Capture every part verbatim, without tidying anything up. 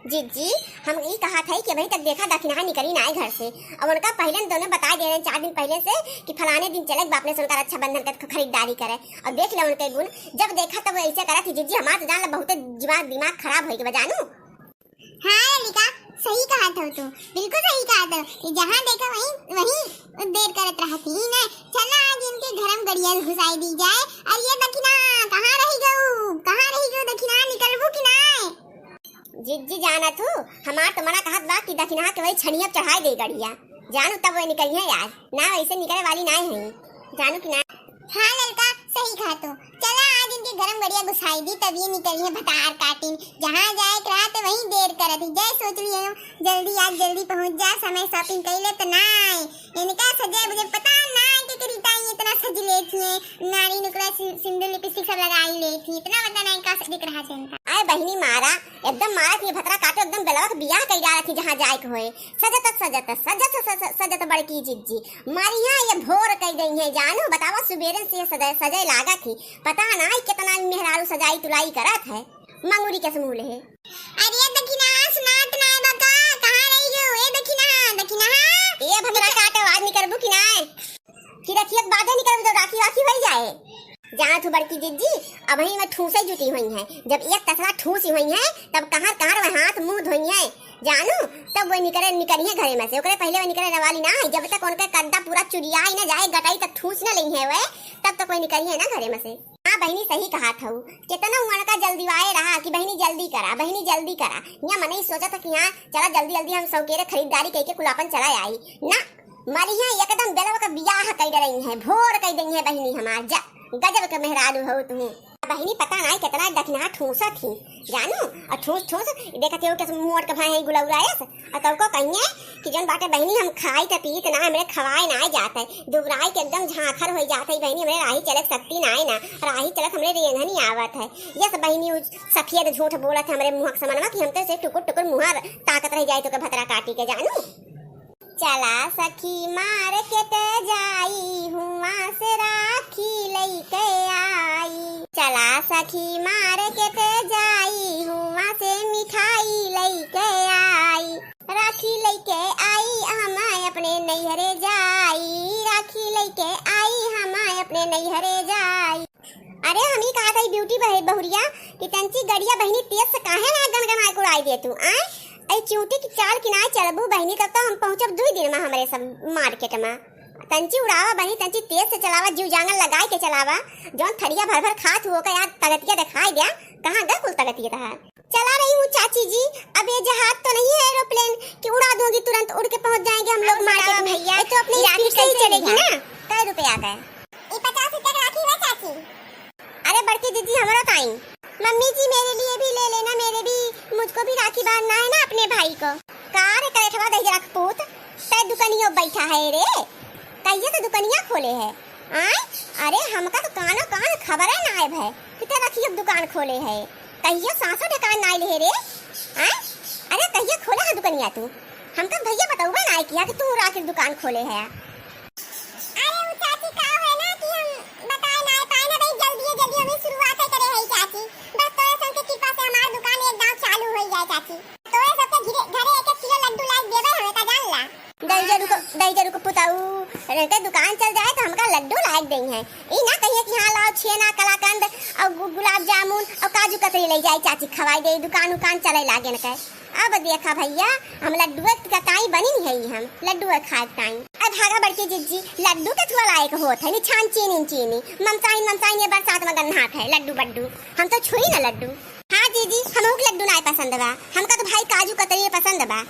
जिज्जी, हम ई कहत हई कि अबहीं तक देखा दखिनहा निकरी नाय घर से। अब उनका पहिले दोनों बताइ दे रहे हैं चार दिन पहिले से कि फलाने दिन चले बाप ने से उनका रक्षाबंधन के खरीदारी करे। अब देख ले उनके गुण, जब देखा तब ऐसे करत ही जिज्जी, हमार तो जान ला बहुते दिमाग, दिमाग खराब होइ गवा जानू। हाँ ललिका, सही कहत हऊ तू, बिल्कुल सही कहत हऊ। कि जहाँ देखा वहीं, वहीं देर करत रहती ही ना। चला आज इनके घर में गड़िया घुसाई दी जाए। अरे ये दखिनहा, कहाँ रहि गऊ, कहाँ रहि गऊ दखिनहा, निकलबू कि नाय? जिज्जी जानत हू, हमार तो मना कहत बा कि दखिनहा के वही छनिया पे चढ़ाई दे गड़िया। जानू तब वही निकलिहैं आज, ना वैसे निकले वाली नाय है। जानू कि ना? हाँ ललका, सही कहा तू। चला आज इनके गरम गड़िया घुसाई दी, तब ये निकलिहैं भतार काटिन। जहाँ जाए के रहा तो वहीं देर करत ही। जय सोच लिए हम, जल्दी आज जल्दी पहुँच जा, समय shopping कई ले तो नाय। इनका सजे बुझे पता नाय के करीता ये इतना सज लेती है। नारी नुकरा सि-, सिंदूर lipstick सब लगाई लेती, इतना पता नाय का सजे के रहा इनका। अरे बहिनी मारा, एकदम मारत ही भतरा काटो, एकदम बेलवा के बियाह कई डालत ही जहाँ जाए के होए। सजत, सजत, सजत, सजत, सजत बड़की जिज्जी। मारिया ये भोर कई गई है जानू, बतावा सुबेरे से सजे, सजे लागत ही। पता नाय कितना मेहरारू सजाई तुलाई करत है। मंगूरी के समूह ले है। अरे दखिनहा सुनात नाय बा का, कहाँ रहि गयो? ए दखिनहा, दखिनहा। ए भतरा काटो, आज निकलबू कि नाय? कि रखिया के बादे निकलबू जब राखी वाखी होई जाए। जानत हू बड़की जिज्जी, अबहीं में ठूसे जुटी हुई हैं। जब एक तसला ठूसी हुई हैं, तब कहाँ कहाँ वह हाथ मुँह धोई हैं। जानू, तब वह निकरे, निकरी हैं घरे में से। ओकरे पहिले वह निकरे वाली ना है। जब तक उनके कद्दा पूरा चुरियाई ना जाए, गटाई तक ठूस ना लेई हैं वह, तब तक वह निकरी हैं ना घरे में से। हाँ बहिनी, सही कहत हऊ। केतना उनका जल्दीवाए रहा कि बहिनी जल्दी करा, बहिनी जल्दी करा। यहाँ मनई सोचत ह कि हाँ चला जल्दी जल्दी हम सौकेरे खरीदारी कइके कुल आपन चला आई। ना, मरिया एकदम बेलवा का बियाह कई डरई है, भोर कई दई है बहिनी हमार। जा, गजब के मेहरारू हऊ तू। बहिनी पता नाय केतना दखिनहा ठूसत ही, जानू, और ठूस ठूस देखत हो के मोट के भाई है गुलौरा एस, और तब को कहिए कि जौन बाटे बहिनी हम खाई त पीत ना, हमरे खवाए ना जात है, दुबराई के एकदम झांखर होई जात है बहिनी, हमरे राही चले के शक्ति ना है ना, राही चलत हमरे रेंधनी आवत है। यस बहिनी उ सफेद झूठ बोलत है हमरे मुँह के समनवा कि हम तो से टुकुर टुकुर मुँह ताकत रह जाए तो के भतरा काटी के जानू। चला सखी मार्केट जाई, हुआ से राखी लइके आई। चला सखी मार्केट जाई, हुआ से मिठाई लइके आई। राखी लइके आई हम अपने नैहरे जाई, राखी लइके आई हम अपने नैहरे जाई। अरे हम ही कहा था ब्यूटी बहे बहुरिया कि तंची गड़िया बहिनी तेज से काहे ना गनगना के उड़ाई दे तू, आय? ऐ चिउटी की चाल की ना चलबू बहिनी, तब तो हम पहुँचब दुई दिन में हमरे सब मार्केट में। तंची उड़ावा बहिनी, तंची तेज से चलावा, जीव जांगन लगाए के चलावा। जौन थरिया भर भर खात हुओ का यार तगतिया दिखाई द्या, कहाँ गए कुल तगतिया तहार? चला रही हूँ चाची जी, अब ये जहाज तो नहीं है एरोप्लेन कि उड़ा दूंगी तुरंत उड़ के पहुँच जाएंगे हम लोग मार्केट में। भैया, ये तो अपनी स्पीड से ही चलेगी ना। कै रुपया का है? ये पचास रुपया का राखी हुआ चाची। अरे बड़की दीदी हमरो ताई। मम्मी जी मेरे लिए भी ले लेना, मेरे भी, मुझको भी राखी बांधना है ना अपने भाई को। का रे करेठवा दहिजरा के पूत, तै दुकनियो बैठा है रे? कहिए तो दुकनिया खोले है? आय? अरे हमका तो कानो कान खबरे ना आए भय कि तै रखियो दुकान खोले है। कहियो सांसो ठेकान नाई ले रे। आय? अरे कहियो खोले है दुकनिया तू? हमका भैया बतौबे नाई किया कि तू राखी दुकान खोले है। अरे उ चाची का है ना कि हम बताए नाई पाए ना भाई, जल्दी जल्दी हमें शुरुआत है करे है चाची। बस तोरे सबके कृपा से हमार दुकान एक दांव चालू हो जाए चाची। तोरे सबके घरे, घरे एक एक किलो लड्डू लाइक देबे हमें का जान ला। दहिजरू को, दहिजरू को पुताऊ, इनके दुकान चल जाए तो हमका लड्डू लाइक देई है। ई ना कहिए कि हाँ लाओ छेना, कलाकंद और गु-, गुलाब जामुन और काजू कतरी ले जाए चाची खवाई दे, दुकान उकान चले लागे न कहे। अब देखा भैया, हम लड्डुए के ताई बनी नहीं है, हम लड्डुए खाए के ताई। अब भागा बड़की जिज्जी, लड्डू के थुआ लायक होत है, नी छान चीनी चीनी, ममसाइन ममसाइन ये बरसात में गन्नात है लड्डू बड्डू, हम तो छुई ना लड्डू। हाँ जीजी, हमहू के लड्डू नाय पसंद बा, हमका तो भाई काजू कतरी पसंद बा।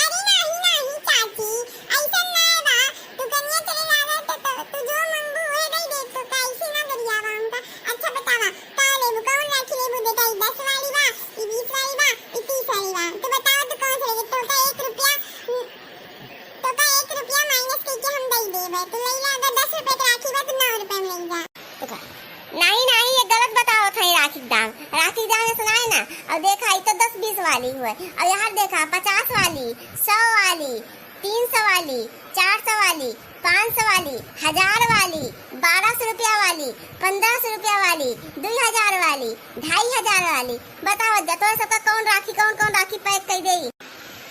अरे नाही, नाही चाची, ऐसन ना बा। तू कनिया चले लागा त, त, तू जो मंगबू उहे दई दे। तो का ऐसे ना गरियावा हमका। अच्छा बतावा, का लेबू, कौन राखी लेबू बेटा? ई दस वाली बा, ई बीस वाली बा, ई तीस वाली बा। तू बतावा तू कौन से लेबू? तो का एक रुपया, तो का एक रुपया minus करके हम दई देबे। तू ले ला, अगर दस रुपया के राखी बा तो नौ रुपया में ले जा। तो का नाही, नाही, ये गलत बतावत है राखी के दाम। राखी के दाम ये सुनाए ना। और देखा, ई तो दस बीस वाली। वाली हुए। और यार देखा, पचास वाली, सौ वाली, तीन सौ वाली, चार सौ वाली, पाँच सौ वाली, हजार वाली, बारह सौ रुपया वाली, पन्द्रह सौ रुपया वाली, दुई हजार वाली, ढाई हजार वाली। बतावा जा, तोरे सबका कौन राखी, कौन कौन राखी pack कर देई?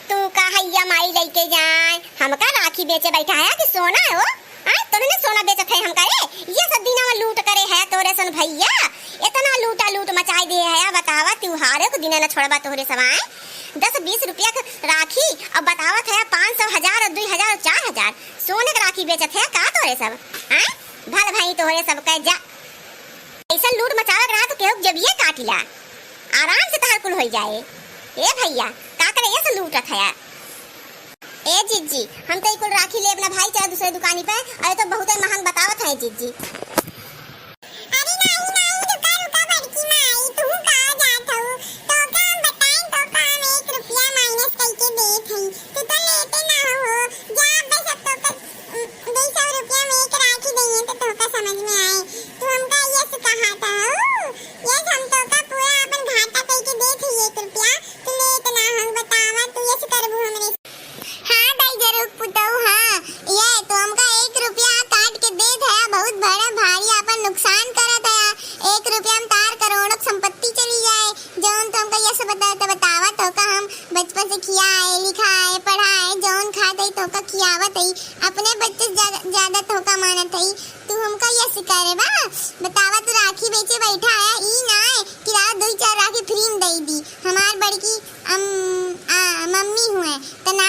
तू का हैया माई लइके जाए, हमका राखी बेचे बैठा है कि सोना है वो? आय, तोरे ने सोना बेचत है हमका रे? ये सब दिनवा लूट करे है तोरे सन भैया, इतना लूटा लूट मचाई दे है। बतावा, त्योहारे को दिन न छोड़बा तोहरे सब, आय? दस बीस रुपया के राखी, अब बतावत है पाँच सौ, हजार और दुई हजार और चार हजार। सोने के राखी बेचत है का तोहरे सब? आय, भल भाई तोहरे सब के जा। ऐसा लूट मचावत रहा तो केहू के जबिये काटिला, आराम से तहार कुल होई जाए। ए भैया, का करे ऐसा लूटत है? ए जिज्जी, हम तो ई कुल राखी लेब ना भाई, चला दूसरे दुकानी पे, अरे तो बहुते महंग बतावत है जिज्जी। अरे नाई, नाई, रुका, रुका बड़की माई, तू का जात हऊ? तो का हम बताएं, तो का हम एक रुपया minus करके देत हई, तू तो लेते ना हो, जा बस अब तो का, उम, दो सौ रुपया में एक राखी देइए तो तोहका समझ में आए, तू हमका यस कहा था, यस हम तोहका पूरा अपन घाटा करके देत हई एक रुपया, तू लेत ना हो, बतावा तू यस करबू हमरे। हाँ दाई जरूर पुतऊ, हाँ, ये तो हमका एक रुपया काट के देत है, बहुत बड़ा भारी आपन नुकसान करत है। एक रुपया में तार करोड़ों की संपत्ति चली जाए। जौन तो हमका यस बताए तो बतावा, तोहका हम बचपन से खियाए, लिखाए, पढ़ाए, जौन खात हई तोहका खियावत हई, अपने बच्चे से ज्यादा, ज्यादा तोहका मानत हई। तू हमका यस करे बा, बतावा तू राखी बेचे बैठा है, ई ना है कि रात दुई चार राखी free में दई दी। हमार बड़की अम, आ, मम्मी हुए, त ना,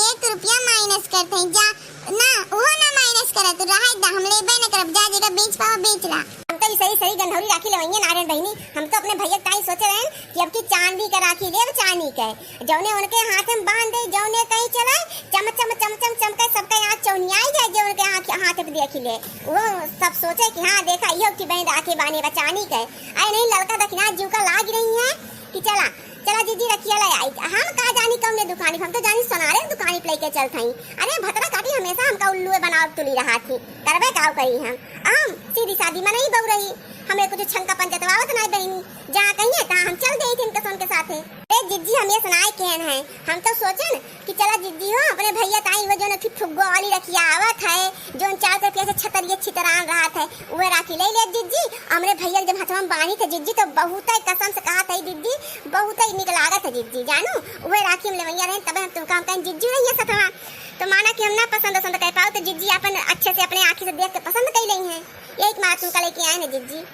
एक रुपया minus करत हई, जा, ना, उहो ना minus करत, तू रहे दा, हम लेबे न करब, जा, जेका बेच पावा, बेच ला। हम तो ई सही, सही गंधौरी राखी लेवइये ना रहन बहिनी, हम तो अपने भैया ताई सोचे रहन कि अब की चांदी का राखी लेब, चांदी के, जौने उनके हाथ में बांध दे, जौने कहीं चले, चम, चम, चम, चम, चमके, सबके आँख चौनियाई जाए, जे उनके आँख, हाथ पे देखी ले, वो सब सोचे कि हाँ, देखा, इहो की बहन राखी बांधे बा चांदी के। अरे नहीं, ललका दखिना जीव का लाग रही है कि चला, चला जिज्जी रखिया ले आई। हम का जानी कौने दुकानी पे, हम तो जानी सोनारे दुकानी पे लेके चलत हई। अरे भतरा काटी हमेशा हमका उल्लुए बनावत तुली रहा थी। करबे काव करी हम? हम सीधी सादी मनई बहू रही। हमें कुछ छंका पंजतवावत नाई बहिनी। जहाँ कहिए तहाँ हम चल देई थी इनके सोन के साथे। अरे जिज्जी हम ये सुनाए केहन है, हम तो सोचन कि चला जिज्जी हो अपने भैया ताई वो जो न थी फुग्गो वाली रखिया आवत है, जो चार रुपया से छतरिए छितरान रहत है, उहे राखी ले ले जिज्जी। हमरे भैया के जब हथवा में बानी थे जिज्जी, तो बहुत ही कसम से कहा था जिज्जी, बहुत ही निक लागत है जिज्जी, जानू, उहे राखी हम लेवैया रहे, तबे हम तुमका हम कहें जिज्जी रहिए सथवा। तो माना कि हम ना पसंद वसंद कर पाओ, तो जिज्जी अपन अच्छे से अपने आँखी से देख के पसंद कर लेई हैं, यही के मारे तुमका लेके आए हैं जिज्जी।